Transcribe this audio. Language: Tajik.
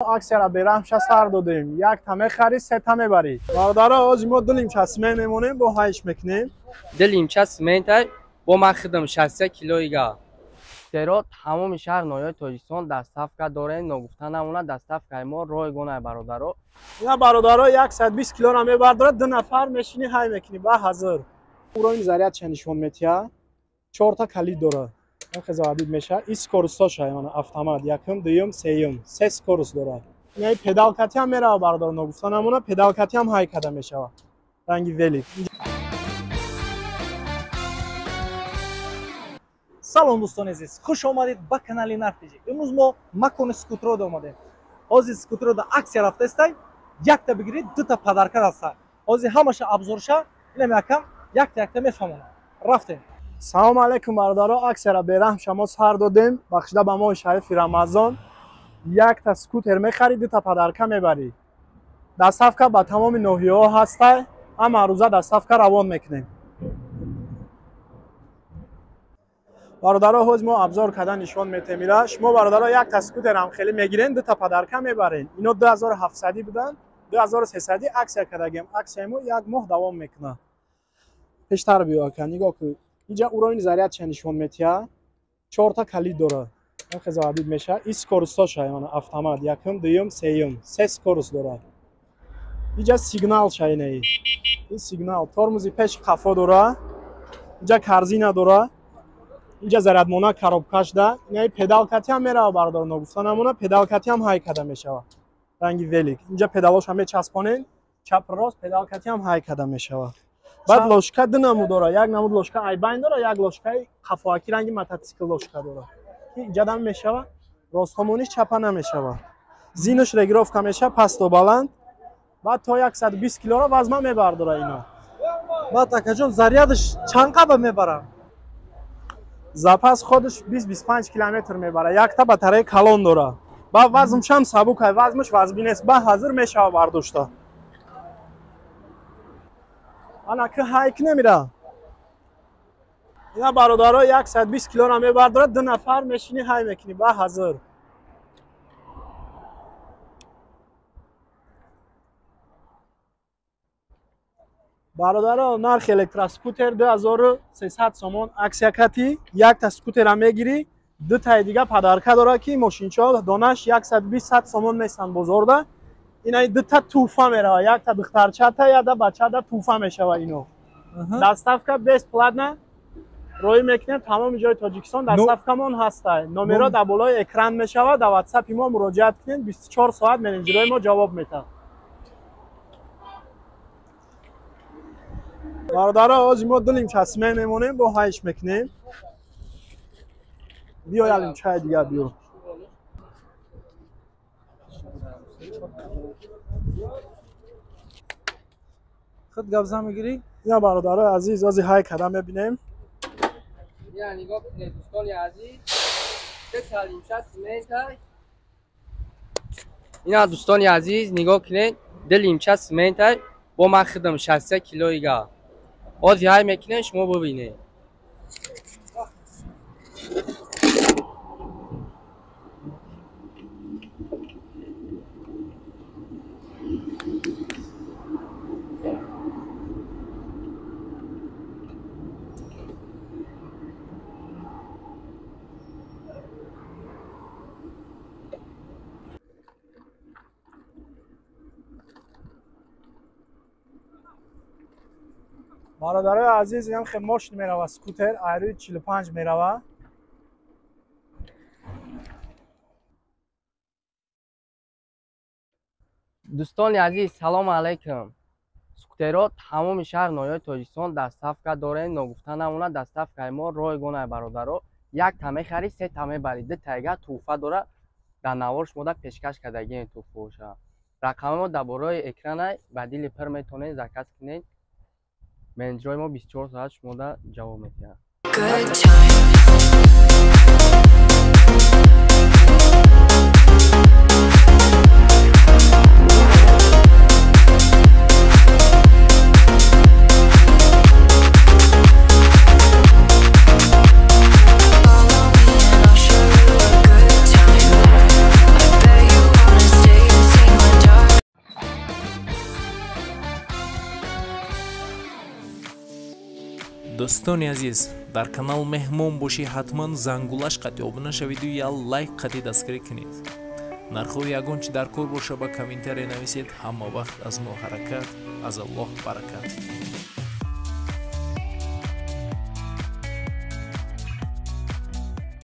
Аксияра бераҳмша сар додем. Як та мехарӣ, се та мебарӣ. Бародаро, ози мо ду лимча симент мемонем, бо ҳайш мекунем. Ду лимча симента бо ман хидам 63 килоига. Зеро тамоми шаҳр ноҳияи Тоҷикистон доставка дорем, ногуфта намонад, доставкаи мо ройгон, бародаро. Ина бародаро 120 килора мебардорад, ду нафар мешинӣ ҳай мекунӣ, ба ҳазир. Уровень зарядша нишон метиҳад. 4 та калид дорад. Хезавадид мешавад. И скоростошай мана автомат якум, дуюм, сеюм. Се скорост дорад. Ина педалкати ҳам мерава, бародаро, ногуфта намонад, педалкати ҳам ҳай када мешавад. Ранги велик. Салом дӯстони азиз, хуш омадед ба канали Нархтиҷӣ. Имрӯз мо макони скутерода омадем. Ҳозир скутерода аксия рафтаистай, якта бигиред, дута подарка даста. Ҳозир ҳамаша абзорша инам якам якта якта мефаҳмонам. Рафтем. Салом алейкум бародаро, аксияра бераҳм шамо сар додем, бахшида ба моҳи шарифи Рамазон. Якта скутер мехарӣ, дута подарка мебарӣ. Доставка ба тамоми ноҳияҳо ҳастай, ҳама рӯза доставка равон мекунем. Бародаро, ҳоз мо абзор карда нишон метем ира. Шумо бародаро якта скутер ҳам хеле мегирен, дута подарка мебарен. Ино 2700 будан, 2300 аксия кардагем. Аксияи мо як моҳ давом мекунад. Пештар биё ака, нигоҳ кун. Инҷа уровень зарядша нишон метиҳад. 4 та калид дорад. Хезавадид мешавад. И скоростошай мана автомат якум, дуюм, сеюм. Се скорост дорад. Инҷа сигналша инаи. Ин сигнал тормози пеш қафо дорад. Инҷа корзина дорад. Инҷа зарядмона коробкаш да. Инаи педалкати ҳам мерава, бародаро, ногуфта намонад, педалкати ҳам ҳай када мешавад. Ранги велик. Инҷа педалоша мечаспонед, чап рост педалкати ҳам ҳай када мешавад. Баъд ложка ду намуд дорад. Як намуд ложка айбайн дорад, як ложкаи қафоакӣ ранги мототсикл ложка дорад. Ки инҷа дам мешавад, ростҳомониш чапа намешавад. Зинаш регировка мешавад, пасту баланд. Баъд то 120 килора вазма мебардорад ино. Баъд акаҷон, зарядаш чанд қаба мебарад? Запас ходаш 20-25 километр мебарад. Якта батарея калон дорад. Баъд вазнаш ҳам сабук ай, вазнаш вазбин нест. Ба ҳазир мешавад бардошта. Ана ки ҳайк намира. Ина бародаро 120 килора мебардорад, ду нафар мешинӣ ҳай мекунӣ, ба ҳазир. Бародаро, нархи электроскутер 2300 сомон аксия кати, якта скутера мегирӣ, дутаи дига подарка дорад ки мошинчаҳо донаш 120 сомон местанд бозорда. Ина дута туҳфа мерава, якта духтарчата, якта бачада туҳфа мешава ино. Доставка бесплатна роӣ мекунем тамоми ҷои Тоҷикистон, доставкамон ҳастай. Номеро дар болои экран мешавад, дар WhatsApp-и мо муроҷиат кунед, 24 соат менеҷерои мо ҷавоб метаҳад. Бародаро, ози мо ду лимча симент мемонем, бо ҳайш мекунем. Биё як лимчаи дига биё. Худ гапзан мегирӣ? Ина бародарои азиз, ози ҳай када мебинем. Ина нигоҳ кунед дӯстони азиз, се та лимча симента. Ина дӯстони азиз, нигоҳ кунед, ду лимча симента бо ман хидам 63 килоига. Ози ҳай мекунем, шумо бибинед. Бародарои азиз, инам хел мошин мерава, скутер айрӯи 45 мерава. Дӯстони азиз, салому алайкум. Скутеро тамоми шаҳр ноҳияи Тоҷикистон доставка дорем, ногуфта намонад, доставкаи мо ройгон, бародаро. Якта мехарӣ, се та мебарӣ, дутаига туҳфа дорад. Дар навор шумода пешкаш кардагием туҳфаоша. Рақами мо дар болои экранай, ба дили пир метавонед заказ кунед. Менеҷерои мо 24 соат шумода ҷавоб медиҳанд. Дӯстони азиз, дар канал меҳмон бошӣ, ҳатман зангулаш қатъи обуна шавиду я лайк қатъи дастгирӣ кунед. Нархҳои ягон чи дар кор боша, ба комментария нависед. Ҳама вақт аз мо ҳаракат, аз Аллоҳ баракат.